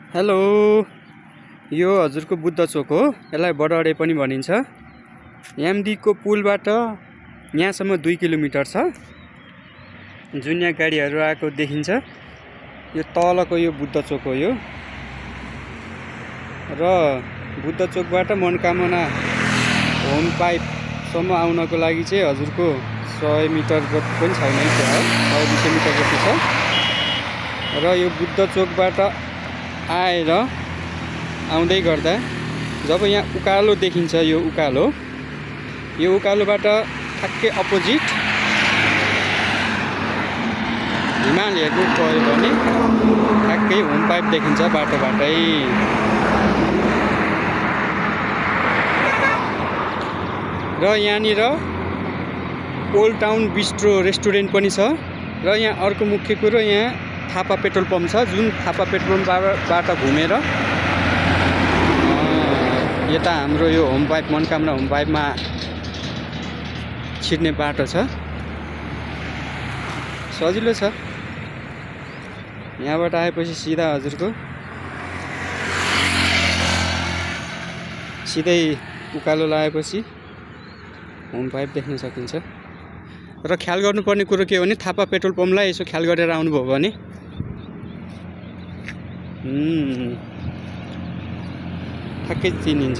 Hello, यो हजुरको बुद्ध चोक हो। यसलाई बडअडे पनि भनिन्छ। यामदीको पुलबाट यहाँसम्म 2 किलोमिटर छ। जुन यहाँ गाडीहरू आएको देखिन्छ। यो तलको यो बुद्ध चोक हो यो। र बुद्ध चोकबाट मनोकामना होम पाइपसम्म आउनको लागि चाहिँ हजुरको 100 मिटर जति पनि छैन, 100-200 मिटर जति छ। र यो बुद्ध चोकबाट आएर आउँदै गर्दा जब यहाँ उकालो देखिन्छ, यो उकालोबाट ठ्याक्कै अपोजिट हिमालयको गयो भने ठ्याक्कै होम पाइप देखिन्छ बाटोबाटै। र यहाँनिर ओल्ड टाउन बिस्ट्रो रेस्टुरेन्ट पनि छ। र यहाँ अर्को मुख्य कुरो, यहाँ थापा पेट्रोल पम्प छ। जुन थापा पेट्रोल पम्पबाट घुमेर यता हाम्रो यो होम पाइप, मनोकामना होम पाइपमा छिर्ने बाटो छ। सजिलो छ। यहाँबाट आएपछि सिधा हजुरको सिधै उकालो लगाएपछि होम पाइप देख्न सकिन्छ। र ख्याल गर्नुपर्ने कुरो के हो भने, थापा पेट्रोल पम्पलाई यसो ख्याल गरेर आउनुभयो भने ठ्याक्कै चिनिन्छ।